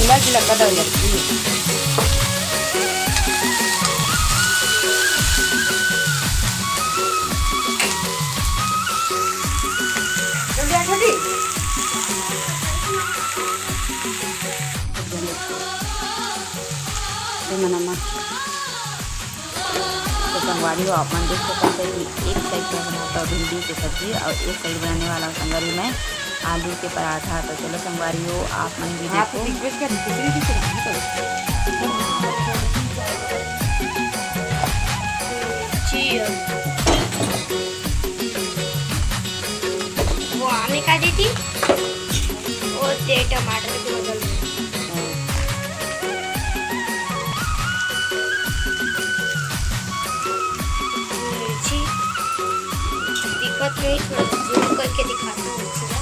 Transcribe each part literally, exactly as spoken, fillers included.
गीला गीला कर दो लड़की। जल्दी आ, जल्दी। ये मना मत। तो संगवारी हो, आप मन देख सकत हो कि एक side में बनाता हूँ भिंडी के सब्जी और एक side बनाने वाला हूँ संगवारी मैं आलू के पराठा। तो चलो संगवारी हो, आप मन भी देखो। वो आमे का देती, वो दे टमाटर के बगल में। मिर्ची दिखत नहीं, थोड़ा zoom करके दिखाता हूँ मिर्ची ला।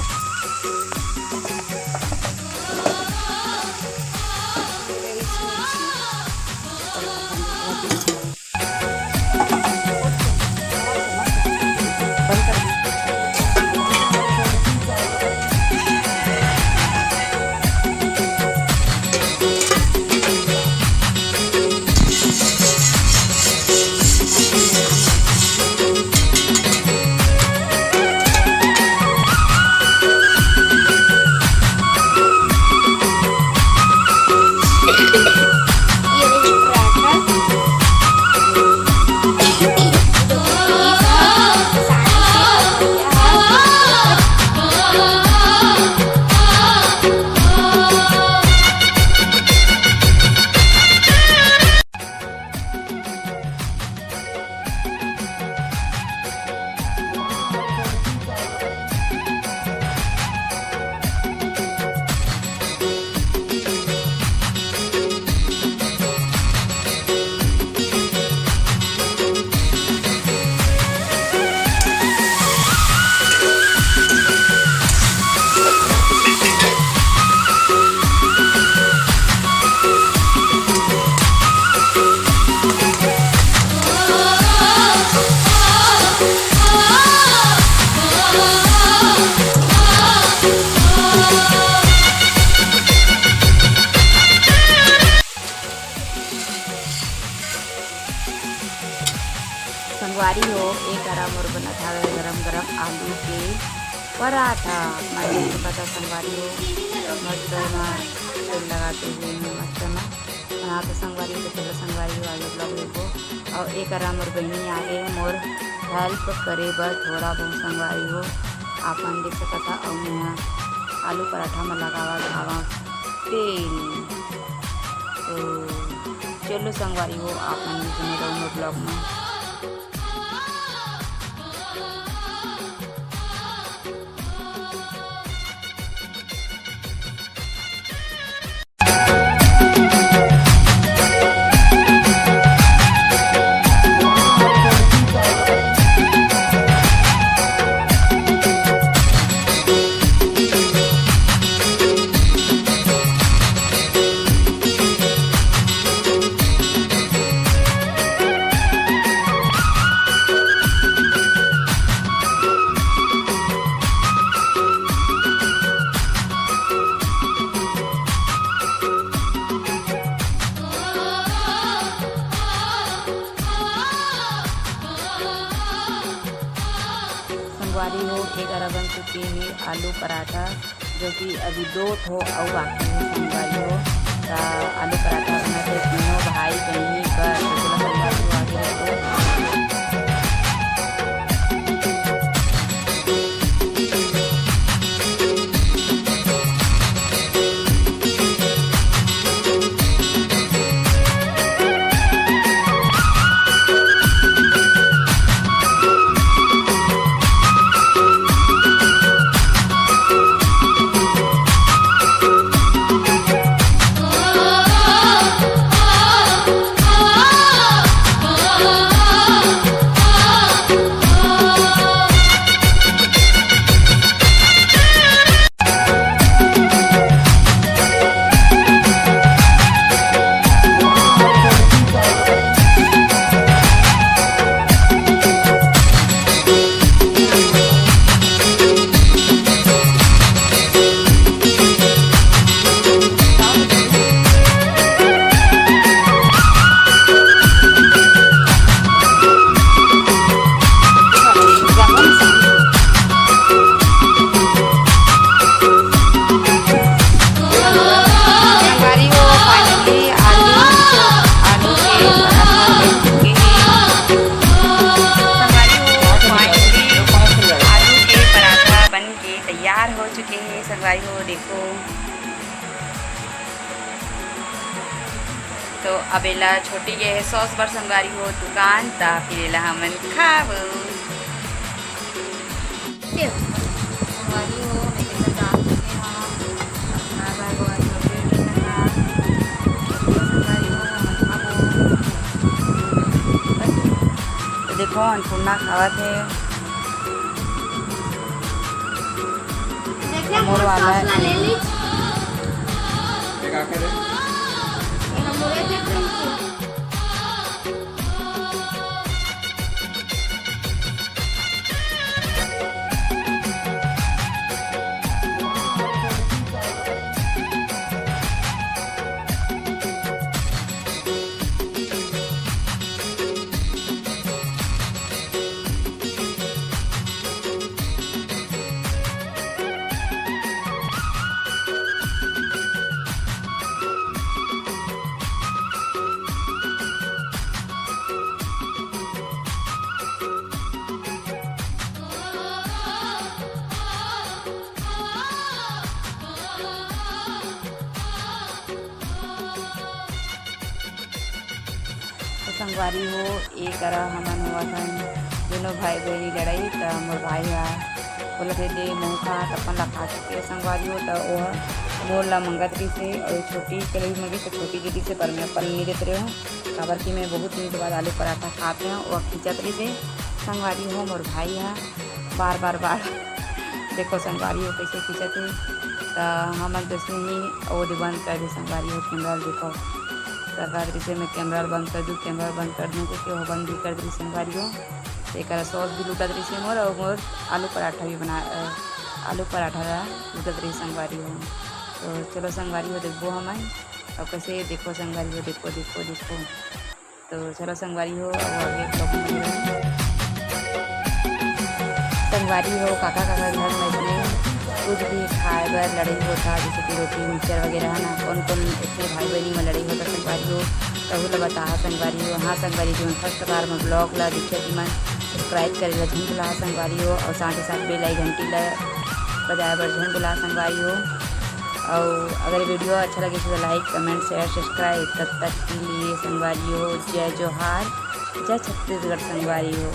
संगवारी हो, ए करा मोर बनत हवे गरम गरम आलू के पराठा। मैं तो पता संगवारी हो, मस्त मा तेल लगाते हुए मैं मस्त मा बना के संगवारी हो, तो चलो संगवारी हो, आगे vlog देखो। और ए करा मोर बहिनी आगे मोर help करे बर थोड़ा बहुत संगवारी हो, आप मन देख सकत हा। और मैं आलू पराठा में लगावा धावा तेल। तो चलो संगवारी हो, आप मन भी बने रहो मोर vlog में। संगवारी हो, ए करा बन चुके हे आलू पराठा, जो कि अभी दो ठो अउ बाकी हे संगवारी हो। त आलू पराठा बनत हे तीनों भाई बहिनी बर। तो चलो संगवारी हो, आगे देखो। तो अब एला छोटी गे हे सॉस बर संगवारी हो दुकान, त फिर एला हमन खाबो। संगवारी हो, मैं कितना काम करते हैं, अपना भाई को आज birthday dinner था। तो संगवारी हो, हमन खाबो। तो देखो, अन्नपूर्णा खावत हे। मोर वाला हे। तो संगवारी हो, ए करा हमन होवत हन दोनों भाई बहिनी लड़ाई। त मोर भाई ह बोलत हे, "दे, महूं खा।" त अपन ला खा चुके हे संगवारी हो। त ओह मोर ला मंगत रहिस हे अउ छोटी के ला भी मंगिस, त छोटी दे दिस हे, पर मैं अपन ला नइ देत रहेंव, काबर कि मैं बहुत दिन के बाद आलू पराठा खात रहेंव। ओह खींचत रहिस हे संगवारी हो मोर भाई ह। बार, बार, बार। देखो संगवारी हो कइसे खींचत हे। त हमन तो अइसने ही ओ दे बंद कर दे संगवारी हो camera ल देखो। त का दृश्य में camera ल बंद कर दूँ, camera ल बंद कर दूँ, क्योंकि वो बंद भी कर दे संगवारी हो। त एकरा सॉस भी लूटत रहिस हे मोर, अउ मोर आलू पराठा भी बना, अ, आलू पराठा ला लूटत रहिस संगवारी हो। तो चलो संगवारी हो देखबो हमन। अउ कइसे देखो संगवारी हो, देखो, देखो, देखो। तो चलो संगवारी हो, अब आगे vlog में मिलबो। संगवारी हो, काका काका घर में इसने कुछ भी खाए बर लड़ाई होता, जैसे कि रोटी mixture वगैरह है ना, कौन कौन इसने भाई बहनी में लड़ाई होता संगवारी हो, तहू ला बताहा संगवारी हो। हाँ संगवारी, जो first बार में vlog ला दिखे, मन subscribe करे ला झन भुला संगवारी हो, और साथ ही साथ bell icon घंटी ला बजाए बर झन भुला संगवारी हो। और अगर video अच्छा लगे तो like, comment, share, subscribe। तब तक के लिए संगवारी हो, जय जोहार, जय छत्तीसगढ़ संगवारी हो।